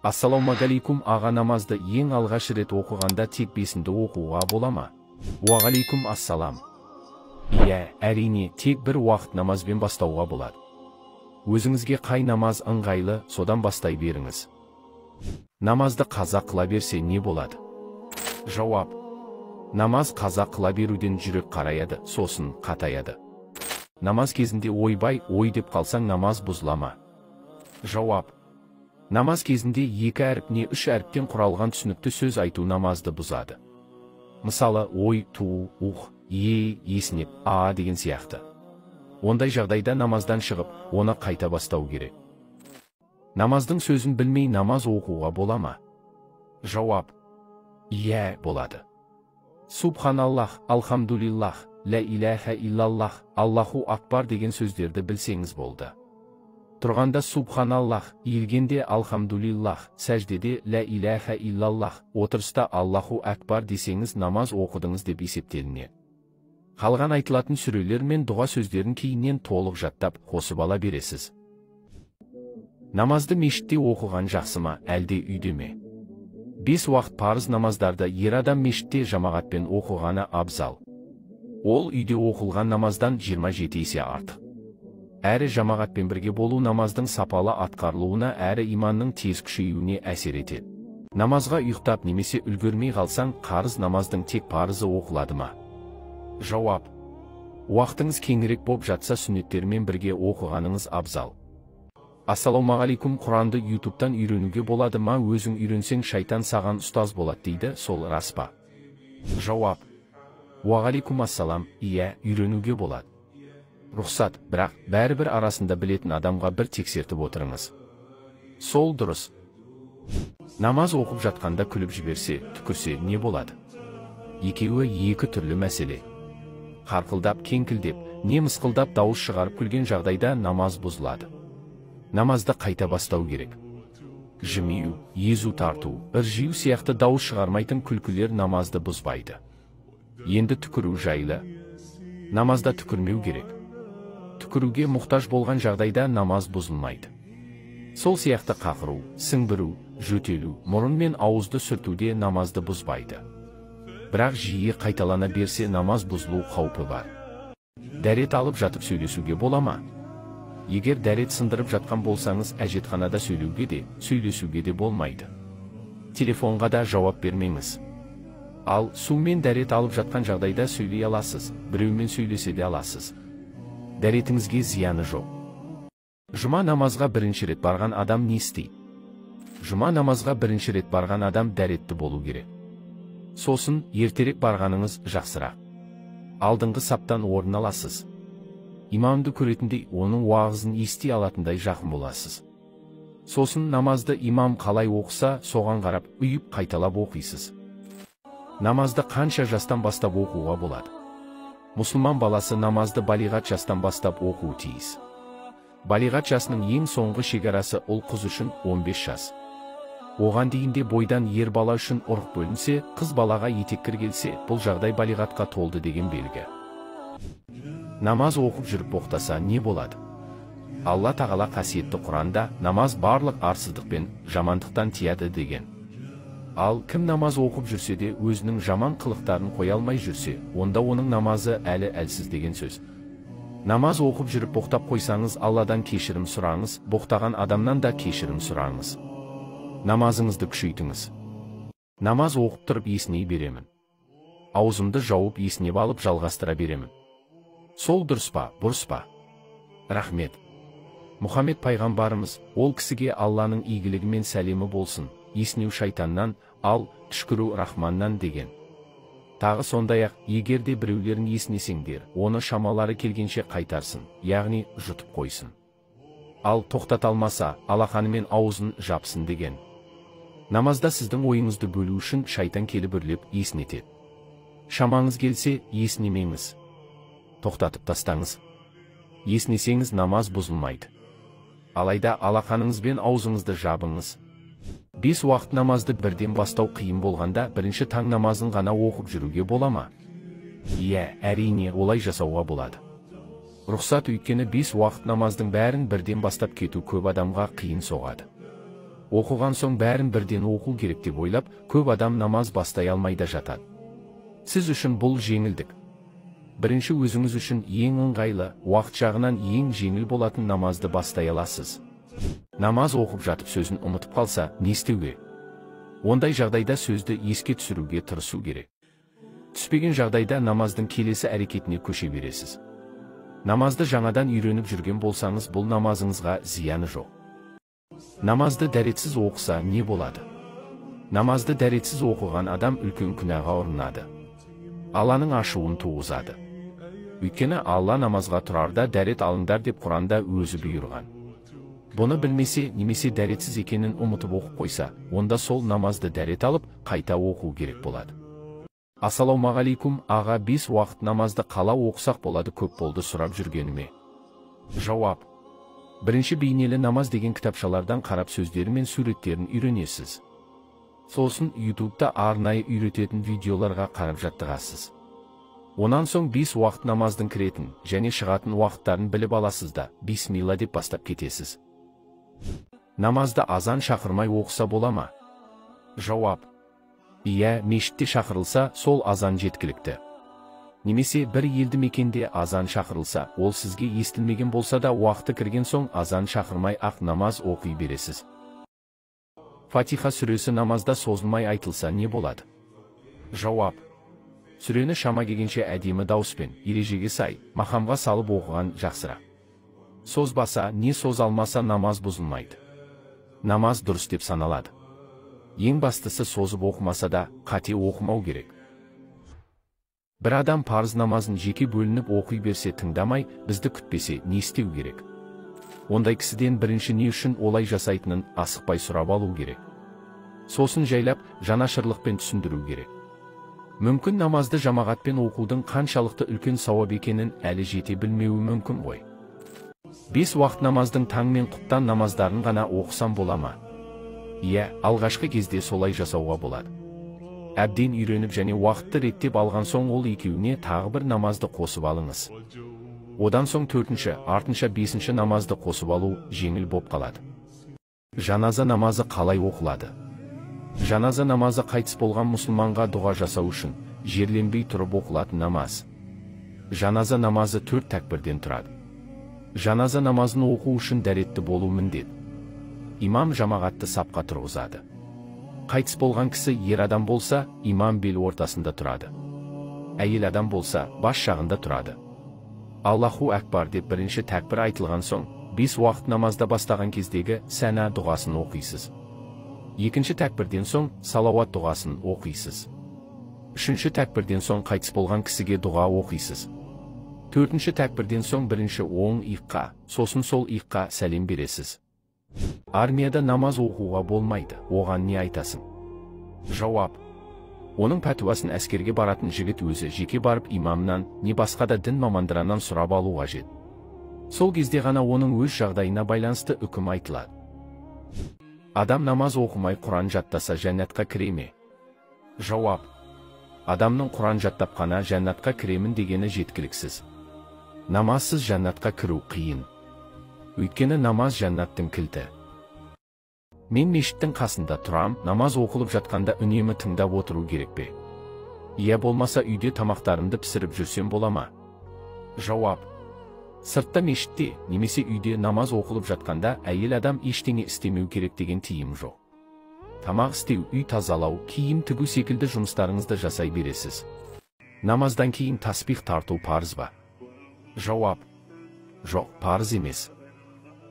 Ассалаумағалейкум аға, намазды ең алғаш рет оқығанда тек бесінді оқуға бола ма? Уағалейкум ассалам. Иә, әрине, тек бір уақыт намазбен бастауға болады. Өзіңізге қай намаз ыңғайлы, содан бастай беріңіз. Намазды қаза қыла берсе не болады? Жауап. Намаз қаза қыла беруден жүрек қараяды, сосын қатаяды. Намаз кезінде ойбай, ой деп қалсаң намаз бұзыла ма? Жауап. Намаз кезінде екі әріп не үш әріптен құралған түсінікті сөз айту намазды бұзады. Мысалы, ой, ту, ух, е, есінеп, а деген сияқты. Ондай жағдайда намаздан шығып, оны қайта бастау керек. Намаздың сөзін білмей намаз оқуға бола ма? Жауап. Иә, болады. Субханаллах, алхамдулиллах, ля иляха иллаллах, Аллаху акбар деген сөздерді білсеңіз болды. Тұрғанда субханаллах, иілгенде алхамдулиллах, сәждеде ля иляха иллаллах, отырыста Аллаху акбар десеңіз намаз оқыдыңыз деп есептелінеді. Қалған айтылатын сүрелер мен дұға сөздерін кейіннен толық жаттап, қосып ала бересіз. Намазды мешітте оқыған жақсы ма, әлде үйде ме? 5 уақыт парыз намаздарды ер адам мешітте жамағатпен оқығаны абзал. Ол үйде оқылған намаздан 27 есе артық. Әрі жамағатпен бірге болу намаздың сапалы атқарылуына, әрі иманның тез күшеюіне әсер етеді. Намазға ұйықтап немесе үлгермей қалсаң, қарыз намаздың тек парызы оқылады ма? Жауап. Уақытыңыз кеңірек боп жатса сүннеттермен бірге оқығаныңыз абзал. Ассалаумағалейкум, Құранды ютубтан үйренуге болады ма? Өзің үйренсең шайтан саған ұстаз болады дейді, сол рас па? Жауап. Уағалейкум ассалам, иә, үйренуге болады. Рұқсат, бірақ бәрібір арасында білетін адамға бір тексертіп отырыңыз. Сол дұрыс. Намаз оқып жатқанда күліп жіберсе, түкірсе не болады? Екеуі екі түрлі мәселе. Қарқылдап, кеңкілдеп, не мысқылдап дауыс шығарып күлген жағдайда намаз бұзылады. Намазды қайта бастау керек. Жымию, езу тарту, ыржию сияқты дауыс шығармайтын күлкілер намазды бұзбайды. Енді түкіру жайлы. Намазда түкірмеу керек. Түкіруге мұқтаж болған жағдайда намаз бұзылмайды. Сол сияқты қақыру, сіңбіру, жөтелу, мұрын мен ауызды сүртуде намазды бұзбайды. Бірақ жиі қайталана берсе намаз бұзылу қаупі бар. Дәрет алып жатып сөйлесуге бола ма? Егер дәрет сындырып жатқан болсаңыз, әжетханада сөйлеуге де, сөйлесуге де болмайды. Телефонға да жауап бермеңіз. Ал сумен дәрет алып жатқан жағдайда сөйлей аласыз, біреумен сөйлесе де аласыз. Дәретіңізге зияны жоқ. Жұма намазға бірінші рет барған адам не істейді? Жұма намазға бірінші рет барған адам дәретті болу керек. Сосын ертерек барғаныңыз жақсырақ. Алдыңғы саптан орын аласыз. Имамды көретіндей, оның уағызын ести алатындай жақын боласыз. Сосын намазды имам қалай оқыса, соған қарап ұйып қайталап оқисыз. Намазды қанша жастан бастап оқуға болады? Мұсылман баласы намазды балиғат жастан бастап оқуы тиіс. Балиғат жасының ең соңғы шекарасы ұл қыз үшін 15 жас. Оған дейінде бойдан ер бала үшін ұрық бөлінсе, қыз балаға етеккір келсе, бұл жағдай балиғатқа толды деген белгі. Намаз оқып жүріп боқтаса не болады? Алла тағала қасиетті Құранда намаз барлық арсыздық пен жамандықтан тияды деген. Ал кім намаз оқып жүрсе де өзінің жаман қылықтарын қоя алмай жүрсе, онда оның намазы әлі әлсіз деген сөз. Намаз оқып жүріп боқтап қойсаңыз, Алладан кешірім сұраңыз, боқтаған адамнан да кешірім сұраңыз. Намазыңызды күшейтіңіз. Намаз оқып тұрып есіней беремін. Аузымды жауып есінеп алып жалғастыра беремін. Сол дұрыс па, бұрыс па? Рахмет. Мұхаммед пайғамбарымыз, ол кісіге Алланың игілігі мен сәлемі болсын, есінеу шайтаннан, ал түшкіру рахманнан деген. Тағы сондай-ақ, егер де біреулерін есінесеңдер, оны шамалары келгенше қайтарсын, яғни жұтып қойсын. Ал тоқтата алмаса, алақанымен аузын жапсын деген. Намазда сіздің ойыңызды бөлу үшін шайтан келіп үрлеп есінетеді. Шамаңыз келсе, есінемеңіз. Тоқтатып тастаңыз. Есінесеңіз намаз бұзылмайды. Алайда алақаныңызбен аузыңызды жабыңыз. 5 уақыт намазды бірден бастау қиын болғанда бірінші таң намазын ғана оқып жүруге бола ма? Иә, әрине, олай жасауға болады. Рұқсат, өйткені 5 уақыт намаздың бәрін бірден бастап кету көп адамға қиын соғады. Оқыған соң бәрін бірден оқу керек деп ойлап, көп адам намаз бастай алмай да жатады. Сіз үшін бұл жеңілдік. Бірінші өзіңіз үшін ең ыңғайлы, уақыт жағынан ең жеңіл болатын намазды бастай аласыз. Намаз оқып жатып сөзін ұмытып қалса, не істеуге? Ондай жағдайда сөзді еске түсіруге тырысу керек. Түспеген жағдайда намаздың келесі әрекетіне көше бересіз. Намазды жаңадан үйреніп жүрген болсаңыз, бұл намазыңызға зияны жоқ. Намазды дәретсіз оқыса не болады? Намазды дәретсіз оқыған адам үлкен күнәға ұрынады. Алланың ашуын туғызады. Өйткені Алла намазға тұрарда дәрет алыңдар деп Құранда өзі бұйырған. Бұны білмесе, немесе дәретсіз екенін ұмытып оқып қойса, онда сол намазды дәрет алып, қайта оқу керек болады. Ассалаумағалейкум, аға, 5 уақыт намазды қала оқысақ болады, көп болды сұрап жүргеніме. Жауап. Бірінші бейнелі намаз деген кітапшалардан қарап сөздері мен суреттерін үйренесіз. Сосын YouTube'да арнайы үйрететін видеоларға қарап жаттығасыз. Онан соң 5 уақыт намаздың кіретін және шығатын уақыттарын біліп аласыз да, бисмилла деп бастап кетесіз. Намазды азан шақырмай оқыса бола ма? Жауап. Иә, мешітте шақырылса, сол азан жеткілікті. Немесе бір елді мекенде азан шақырылса, ол сізге естілмеген болса да уақыты кірген соң азан шақырмай ақ намаз оқи бересіз. Фатиха сүресі намазда созылмай айтылса не болады? Жауап. Сүрені шама келгенше әдемі дауыспен, ережеге сай, мақамға салып оқыған жақсырақ. Созбаса, не соз алмаса намаз бұзылмайды. Намаз дұрыс деп саналады. Ең бастысы созып оқымаса да, қате оқымау керек. Бір адам парыз намазын жеке бөлініп оқи берсе тыңдамай, бізді күтпесе не істеу керек? Ондай кісіден бірінші не үшін олай жасайтынын асықпай сұрап алу керек. Сосын жайлап, жанашырлықпен түсіндіру керек. Мүмкін намазды жамағатпен оқудың қаншалықты үлкен сауап екенін әлі жете білмеуі мүмкін ғой. 5 уақыт намаздың таң мен құптан намаздарын ғана оқысам бола ма? Иә, алғашқы кезде солай жасауға болады. Әбден үйреніп және уақытты реттеп алған соң ол екеуіне тағы бір намазды қосып алыңыз. Одан соң 4-ші, артынша 5-ші намазды қосып алу жеңіл боп қалады. Жаназа намазы қалай оқылады? Жаназа намазы қайтыс болған мұсылманға дұға жасау үшін жерленбей тұрып оқылатын намаз. Жаназа намазы 4 тәкбірден тұрады. Жаназа намазын оқу үшін дәретті болу міндет. Имам жамағатты сапқа тұрғызады. Қайтыс болған кісі ер адам болса, имам бел ортасында тұрады. Әйел адам болса, бас жағында тұрады. Аллаху әкбар деп бірінші тәкбір айтылған соң, 5 уақыт намазда бастаған кездегі сәна дұғасын оқисыз. Екінші тәкбірден соң салауат дұғасын оқисыз. Үшінші тәкбірден соң қайтыс болған кісіге дұға оқисыз. Төртінші тәкбірден соң бірінші оң иыққа, сосын сол иыққа сәлем бересіз. Армияда намаз оқуға болмайды, оған не айтасың? Жауап. Оның пәтуасын әскерге баратын жігіт өзі жеке барып имамнан, не басқа да дін мамандарынан сұрап алу қажет. Сол кезде ғана оның өз жағдайына байланысты үкім айтылады. Адам намаз оқымай Құран жаттаса жәннатқа кіре ме? Жауап. Адамның Құран жаттап қана жәннатқа кіремін дегені жеткіліксіз. Намазсыз жәннатқа кіру қиын. Өйткені намаз жәннаттың кілті. Мен мешіттің қасында тұрам, намаз оқылып жатқанда үнемі тыңдап отыру керек пе? Я болмаса үйде тамақтарымды пісіріп жүрсем бола ма? Жауап. Сыртта мешітте, немесе үйде намаз оқылып жатқанда әйел адам ештеңе істемеу керек деген тыйым жоқ. Тамақ істеу, үй тазалау, киім тігу секілді жұмыстарыңызды жасай бересіз. Намаздан кейін таспих тарту парыз ба? Жауап. Жоқ, парыз емес.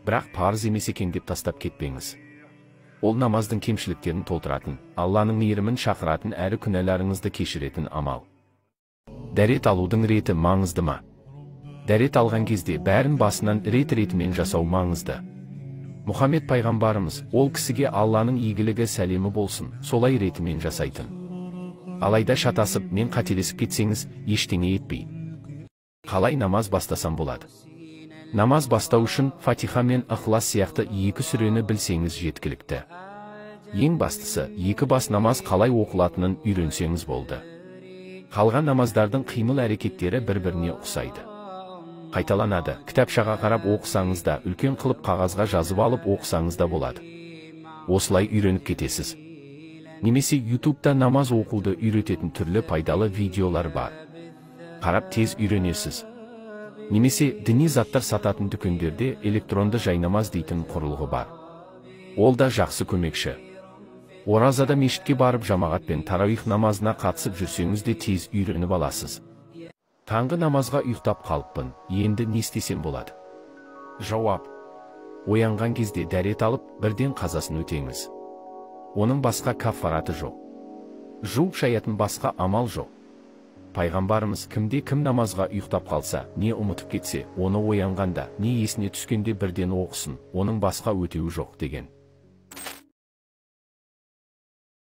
Бірақ парыз емес екен деп тастап кетпеңіз. Ол намаздың кемшіліктерін толтыратын, Алланың мейірімін шақыратын әрі күнәларыңызды кешіретін амал. Дәрет алудың реті маңызды ма? Дәрет алған кезде бәрін басынан рет-ретімен жасау маңызды. Мұхаммед пайғамбарымыз, ол кісіге Алланың игілігі сәлемі болсын, солай ретімен жасайтын. Алайда шатасып, мен қателесіп кетсеңіз, ештеңе етпейді. Қалай намаз бастасам болады? Намаз бастау үшін Фатиха мен Ықылас сияқты екі сүрені білсеңіз жеткілікті. Ең бастысы, екі бас намаз қалай оқылатынын үйренсеңіз болды. Қалған намаздардың қимыл әрекеттері бір-біріне ұқсайды. Қайталанады, кітапшаға қарап оқысаңыз да, үлкен қылып қағазға жазып алып оқысаңыз да болады. Осылай үйреніп кетесіз. Немесе YouTube'да намаз оқуды үйрететін түрлі пайдалы видеолар бар. Қарап тез үйренесіз. Немесе діни заттар сататын дүкендерде электронды жайнамаз дейтін құрылғы бар. Ол да жақсы көмекші. Оразада мешітке барып жамағатпен тарауих намазына қатысып жүрсеңіз де тез үйреніп аласыз. Таңғы намазға ұйықтап қалыппын, енді не істесем болады? Жауап. Оянған кезде дәрет алып, бірден қазасын өтеңіз. Оның басқа каффараты жоқ. Жуып шаятын басқа амал жоқ. Пайғамбарымыз кімде кім намазға ұйықтап қалса, не ұмытып кетсе, оны оянғанда, не есіне түскенде бірден оқысын, оның басқа өтеуі жоқ деген.